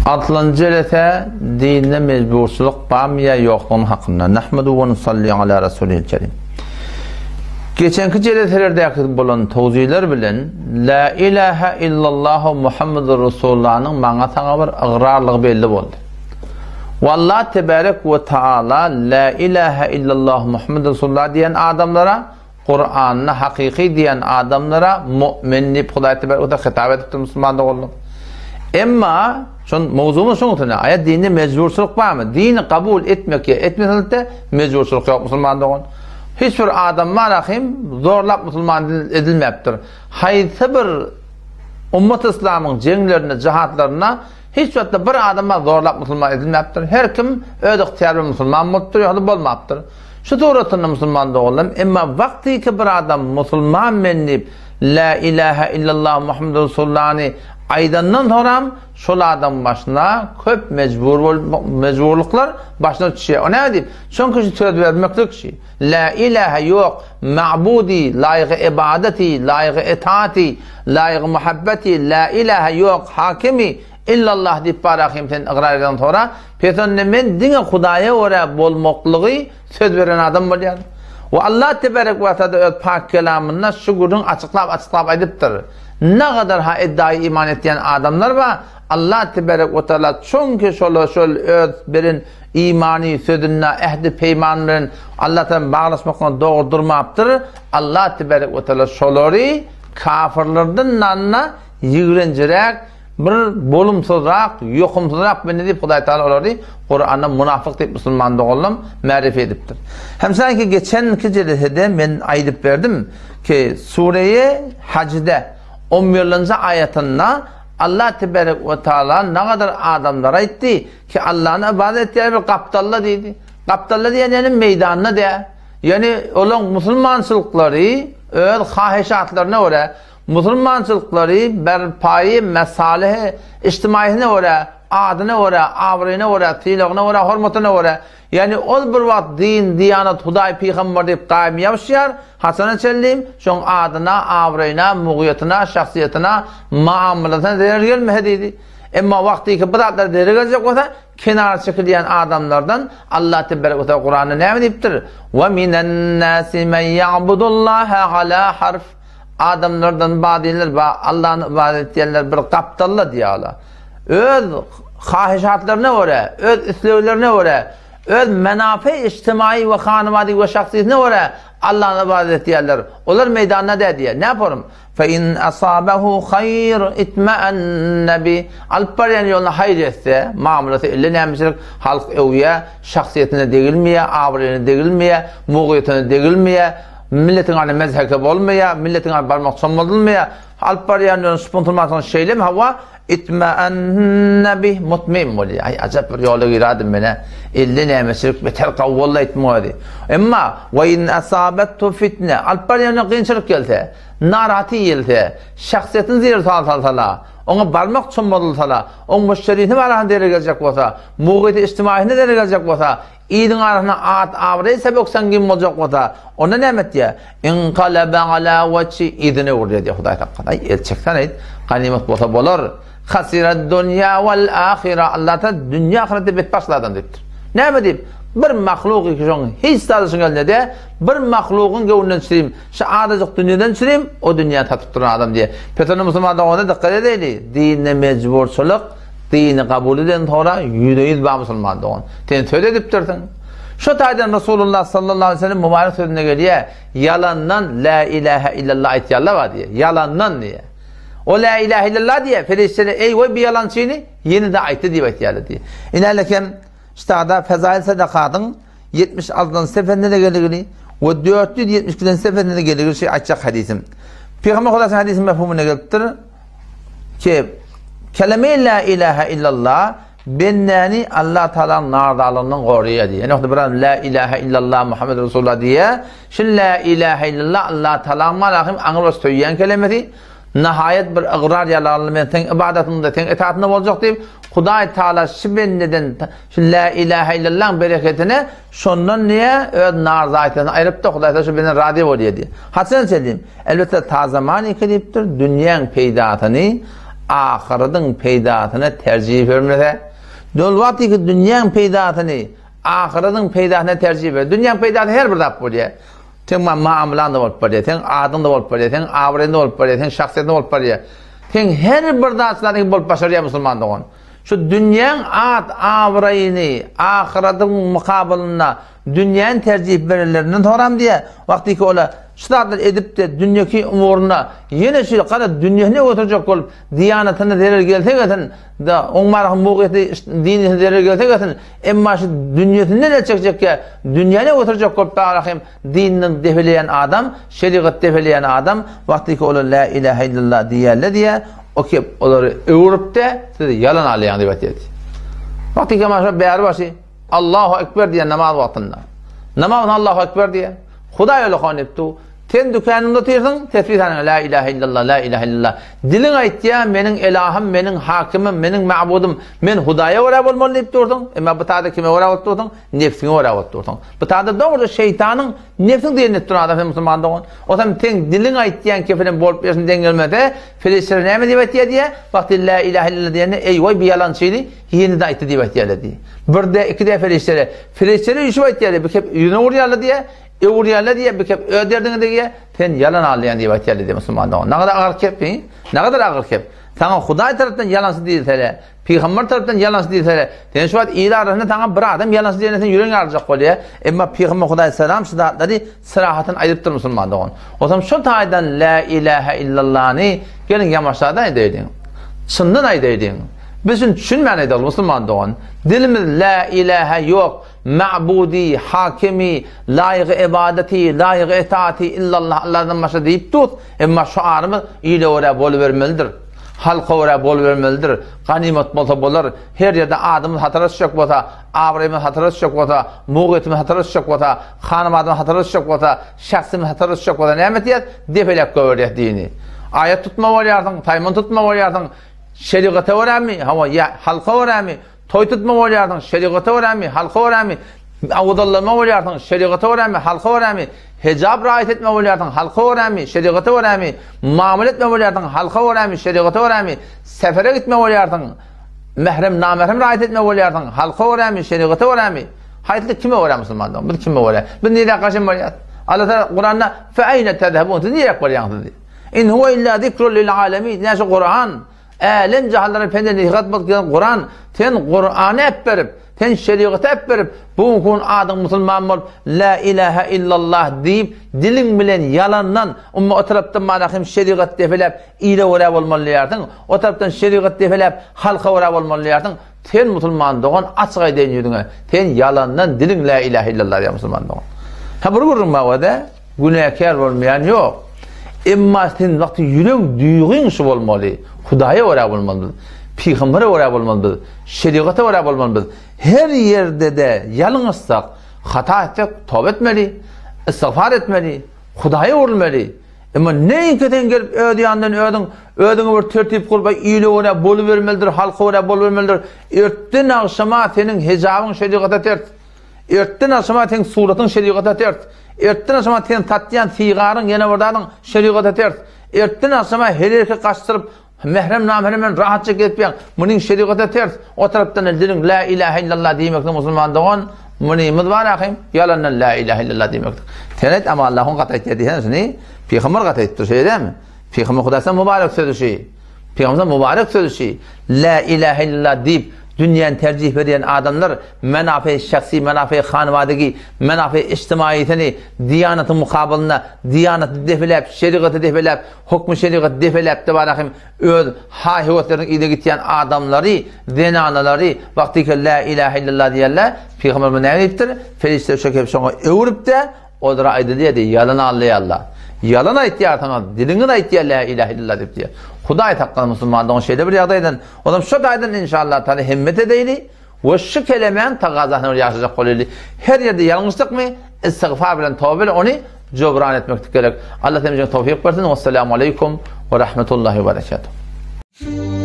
Altynjy jelese dinde mejburçylyk barmy ýa ýokdugyny hakynda. Nahmedu we nusalli ala rasulil kerim. Geçenki jeleselerdäki bolan towziler bilen La ilaha illallah Muhammedur Rasulullahnyň maňa saňa bir ygrarlygy belli boldy. We Allah tebarek we taala La ilaha illallah Muhammedur Rasulullah diýen adamlara Kuranda hakyky diýen adamlara mu'min diýip Hudaý tebarek we taala hitap edipdir musulman doganlar. Emma şon mowzugymyz şoň üstünde. Aýa dinde mejburçylyk barmy? Dini kabul etmek ýa etmeslikde mejburçylyk ýok musulman dogan. Hiç bir adam bar ahim zorlap musulman edilmäpdir. Haýsy bir ummat islamyň jeňlerinde, jihatlarynda hiç wagtda bir adam bar zorlap musulman edilmäpdir. Her kim öz ygtyýary bilen musulman bolupdyr ýa-da bolmapdyr. Şu suratynda musulman doganlarym, emma wagtyky bir adam musulman men diýip, Lä ilähä illallah Muhammedur Rasulullahny aýdandan soňram şol adamyň başyna köp mejbur bolup, mejburlyklar başyna düşýär. O näme diýip? Çünki şu söz bermeklik şi. Lä ilähä ýok, ma'budi, laýygy ibadeti, laýygy itaati, laýygy muhabbeti, lä ilähä ýok, hakimi, Illallah diýip barahym sen ygrar eden sora, pes onda men diňe Hudaýa görä bolmaklygy söz beren adam bolýan. We Allah tebarek we taala öz pak kelamynda şu gürrüň açyklap açyklap aýdypdyr. Nagadar ha iddiaýy iman etýän adamlar bar, Allah tebarek we taala çünki şola şol öz beren imany sözünde ähdi peýman bilen Allah taala baglaşmakdan dogry durmapdyr. Allah tebarek we taala şolary kafirlerden nanna ýigrenjiräk Bir bolumsyzrak, ýokumsyzrak bende diýip Hudaý Tagala olary Kuranda munafyk diýip musulman doganlam märifi edipdir. Hem sanki geçenki jelesede men aýdyp berdim ki Sureýi Hajde 11-nji aýatynda Allah teberek we taala nagadar adamlara aýtdy ki Allany ybadat etýär bir gapdalda diýdi. Gapdalda diýen ýani meýdanda diýä. Ýani olaň musulmançylyklary öz haheşatlaryna görä Musulmançylyklary berpaýy mesalyhy ijtimaýysyna görä, adyna görä, abraýyna görä, sylagyna görä, hormatyna görä, ýagny ol bir wagt din, diýanat, Hudaý, pygamber diýip gaýym ýapyşýar, haçana çenli şoň adyna, abraýyna, mugyýatyna, şahsyýatyna, maamalasyna zerer gelmese diýdi. Emma wagtyky bir zatlara zerer geljek bolsa, kenara çekilýän adamlardan Allah tebarek we teala Kuranda näme diýipdir? Wa minen nasi men ya'budullaha ala harf. Adamlardan badylar bar, Allany ybadat edýänler bir gapdalda diýýärler. Öz hahyşatlaryna görä, öz isleglerine görä, öz menafy ijtimaýy we hanawady we şahsyýetine görä Allany ybadat edýärler. Olar meýdanda däl diýýär. Näme Fe in asabahu haýr itma'anna bi. Alyp barýan ýoluna haýyr etse, mamlasy ille nämeçilik, halk öwýär, şahsyýetine degilmeýär, abraýyna degilmeýär, mugyýetine degilmeýär, Milletiň aly mezheke bolmaýar, milletiň aly barmak çommadylmaýar. Alyp barýan ýöne sponsormasyň şeýlemi hawa itma'anna bih mutmein bolýar. Aý ajap bir ýola giradim men-ä. Elde nämeçilik beter gawy boldy aýtma özi. Emma we in asabethu fitne alyp barýan ýöne kynçylyk gelse, narahaty gelse, şahsyýetini zir sal salsala, oňa barmak çommadylsala, oň müşderisini barasyna zerre geljek bolsa, mugyty ijtimaýysyna zerre geljek bolsa, Iliň arasynda at-abraý sebökseňgin boljak bolsa, onda näme etýär? Inkalebe ala wejhi, yzyna öwrülýär diýýär Hudaý saklasyn. Aý, el çeksen aýt, ganymat bolsa bolar. Hasirad dunýa wal ahira, Allah Taala dünýä ahyretde betbagt adam diýipdir. Näme diýip? Bir mahluk ki şoň hiç zady şoň elinde däl, bir mahlugyň göwnünden çürim, şu azajyk dünýeden çürim, o dünýäni satyp duran adam diýýär. Pes onda musulman dogana dykgat edeli, dinde mejburçylyk, Dini kabul eden soňra ýüzde-ýüz bar musulman dogan. Sen söz edipdirsiň. Şu taýdan Resulullah sallallahu aleyhi ve sellem mübarek sözünde gelýär. Ýalandan la ilahe illallah aýtýarlar bar diýýär. Ýalandan diýýär. O la ilahe illallah diýýär. Perişdeler eý we bir ýalançyny ýene-de aýtdy diýip aýtýarlar diýýär. Ine lekem ştada fezail sadakatyň 76-njy sefesinde-de geligini we 472-nji sefesinde-de geligini şu aýtjak hadisim. Pygamber Hudaýyň hadisiň mefhumyna gelipdir. Ki, keleme la ilahe illallah bendäni Allah Taalanyň narzalygyndan goraýar diýýär. Ýöne bir adam la ilahe illallah Muhammed Resulullah diýýär. Şu la ilahe illallah Allah Taalanyň malahym aňry baş söýýän kelemesi. Nahaýat bir ygrar ýalanly men seň ybadatyňda, seň itaatynda boljak diýip, Hudaý Taala şu bendeden şu la ilahe illallahyň bereketine şondan diýä öz narzaýtyny aýrypdy. Hudaý Taala şu benden razy bolýar diýýär. Haçan çenli? Elbetde ta zaman iki diýipdir, dünýäň peýdasyny. ahyradyň peýdasyna terjih bermese, dol wagtyky dünýäň peýdasyny ahyradyň peýdasyna terjih ber. Dünýäň peýdasy her bir zat bolýar. Seň muamalaň-da bolup barýar, seň adyň-da bolup barýar, seň abraýyň-da bolup barýar, seň şahsyýetiň-de bolup barýar. Seň her bir zatlaryň bolup başarýar musulman dogan. Şu dünýäň at-abraýyny ahyradyň mukabylynda dünýäni terjih berenlerinden soram diýýär. Wagtyky ola şu zatlary edip-de dünýeki umurynda ýene şu gara dünýesine göterjek bolup diýanatyna zerer gelse gelsin, da oň marahy mugyýeti dinisine zerer gelse gelsin, emma şu dünýesinden el çekjekkä dünýäni göterjek bolup barahym dininden depeleýän adam, şerigat depeleýän adam wagtyky ola la ilahe illallah diýýärler diýýär. O kep olary öwürip-de siz ýalan alýaň diýip aýtýar. Wagtyky maşa bäri başy Allahu Ekber diýen namaz wagtynda. Namaz wagtynda Allahu Ekber diýen. Hudaý öyle hon diýip du. Sen dükanyňda otyrsyň, tesbih sanyň la ilahe illallah, la ilahe illallah. Diliň aýtýar, meniň elahym, meniň hakimim, meniň ma'budym, men Hudaýa görä bolmaly diýip dursuň. Emma bu taýda kime görä bolup dursuň? Nefsiňe görä bolup dursuň. Bu taýda dogry şeýtanyň nefsiň diýenini edip duran adam sen musulman dogan. O sen seň diliň aýtýan kefilem bolup ýersin deň gelmese, perişdeler näme diýip aýtýar diýä? Wagty la ilahe illallah diýende, eý waý bu ýalançyny ýene-de aýtdy diýip aýtýarlar diýä. Birde, ikide perişdeler. Perişdeler üýşüp aýtýarlar, bir kep ýüzüne urýarlar diýä, öwürýärler diýä, bir kep öz derdiňe degýä, sen ýalan alýaň diýip aýtýarlar diýä musulman dogan. Nagadar agyr kep, nagadar agyr kep. Saňa Hudaý tarapdan ýalançy diýilse-de, pygamber tarapdan ýalançy diýilse-de, sen şu wagt il arasynda saňa bir adam ýalançy diýende sen ýüregiň ýaryljak bolýar. Emma pygamber Hudaý salam şu zatlary syrahatyn aýdypdyr musulman dogan. Otam şu taýdan la ilahe illallany geliň ýamaşadan aýdaýlyň. Çyndan aýdaýlyň. Biz şuny düşünmän aýdaly musulman dogan. Dilimiz la ilahe ýok, ma'budi, hakimi, laýygy ibadeti, laýygy etaati illallah Allahdan başga diýip dur. Emma şu arymyz ile görä bolubermelidir. Halka görä bolubermelidir. Ganymat bolsa bolar. Her ýerde adymyz hatara düşjek bolsa, abraýymyz hatara düşjek bolsa, mugyýetimiz hatara düşjek bolsa, hanymadymyz hatara düşjek bolsa, şähsimiz hatara düşjek bolsa näme etýäs? Depeläp goýberýäs dini. Aýat tutma bolýarsyň, saýman tutma bolýarsyň. Şerigata görämi? Hawa, ýa halka görämi? Toý tutma bolýarsyň, şerigata görämi, halka görämi? Awzallama bolýarsyň, şerigata görämi, halka görämi? Hijap raýat etme bolýarsyň, halka görämi, şerigata görämi? Mamala etme bolýarsyň, halka görämi, şerigata görämi? Sefere gitme bolýarsyň, mährem, namährem raýat etme bolýarsyň, halka görämi, şerigata görämi? Haýsy kime görä musulman? Biz kime görä? Biz nirä gaşyn bolýarys? Allah Taala Kuranda fe ayne tezhebun? Siz nirä barýaňyz diýýär. In huwa illa zikrun lil alamin. Näşe Kur'an? Älem jahanlara pende-nesihat bolup gelen Kuran, sen Kurany äpberip, sen şerigaty äpberip, bu günki gün adyň musulman bolup, La ilahe illallah diýip, diliň bilen ýalandan, umma o tarapdan mana hem şerigat depeläp, ile görä bolmaly diýýärsiň, o tarapdan şerigat depeläp, halka görä bolmaly diýýärsiň, sen musulman dogan, açyk aýdaýyn ýüzüňe, sen ýalandan diliň La ilahe illallah diýýär musulman dogan. Ha bir gürrüň bar o-da. Günäkär bolmaýan ýok. Emma sen wagty ýüregiň duýgyň şu bolmaly. Hudaýa görä bolmaly biz. Pygambere görä bolmaly biz. Şerigata görä bolmaly biz. Her ýerde-de ýalňyşsak, hata etsek toba etmeli, istigfar etmeli, Hudaýa öwrülmeli. Emma näinki sen gelip öz ýanyndan özüň özüňe bir tertip gurup, ile görä bolubermelidir, halka görä bolubermelidir. Ertden agşama seniň hijabyň şerigata ters. Ertden agşama seň suratyň şerigata ters. Ertden agşama sen satýan sigaryň ýene bir zadyň şerigata ters. Ertden agşama her erkek gaçdyryp mährem namährem bilen rahatça gezipýäň. Munyň şerigata ters. O tarapdan diliň la ilahe illallah diýmekde musulman dogan munymyz bar ahym ýalandan la ilahe illallah diýmekde. Sen aýt ama Allahyň gaty aýtýar diýsene şuny. Pygamber gaty aýtdyr şeýle dälmi? Pygamber Hudaýdan mübarek sözi şi. Pygamberimiziň mübarek sözi şi, Lä ilähe illallah diýip, dünýäni terjih berýän adamlar menafeýi şahsy, menafeýi hanywadagi, menafeýi ijtimaýysyny diýanatyň mukabylynda diýanaty depeläp, şerigaty depeläp, hukmy şerigaty depeläp-de barahym öz haý-höwesleriniň yzyna gitýän adamlary, zenanalary wagtyky Lä ilähe illallah diýerler. Pygamberimiz näme diýipdir? Perişdeler şo kep şoňa öwrüp-de, Olara aýdylýar diýýär, ýalan aldaýarlar. Ýalan aýtýarsyňyz, diliňiz aýtýar lä ilähe illallah diýip diýýär. Hudaý saklasyn musulman dogan şeýle bir ýagdaýdan. Onam şo taýdan inşallah taala himmet edeýli we şu kelemäň tagazasyna bir ýaşajak bolaýly. Her ýerde ýalňyşdykmy, istigfar bilen toba bilen ony jobran etmeklik gerek. Allah hemmämize towfyk bersin. Wessalamu aleýkum we rahmetullahi we berekatuh.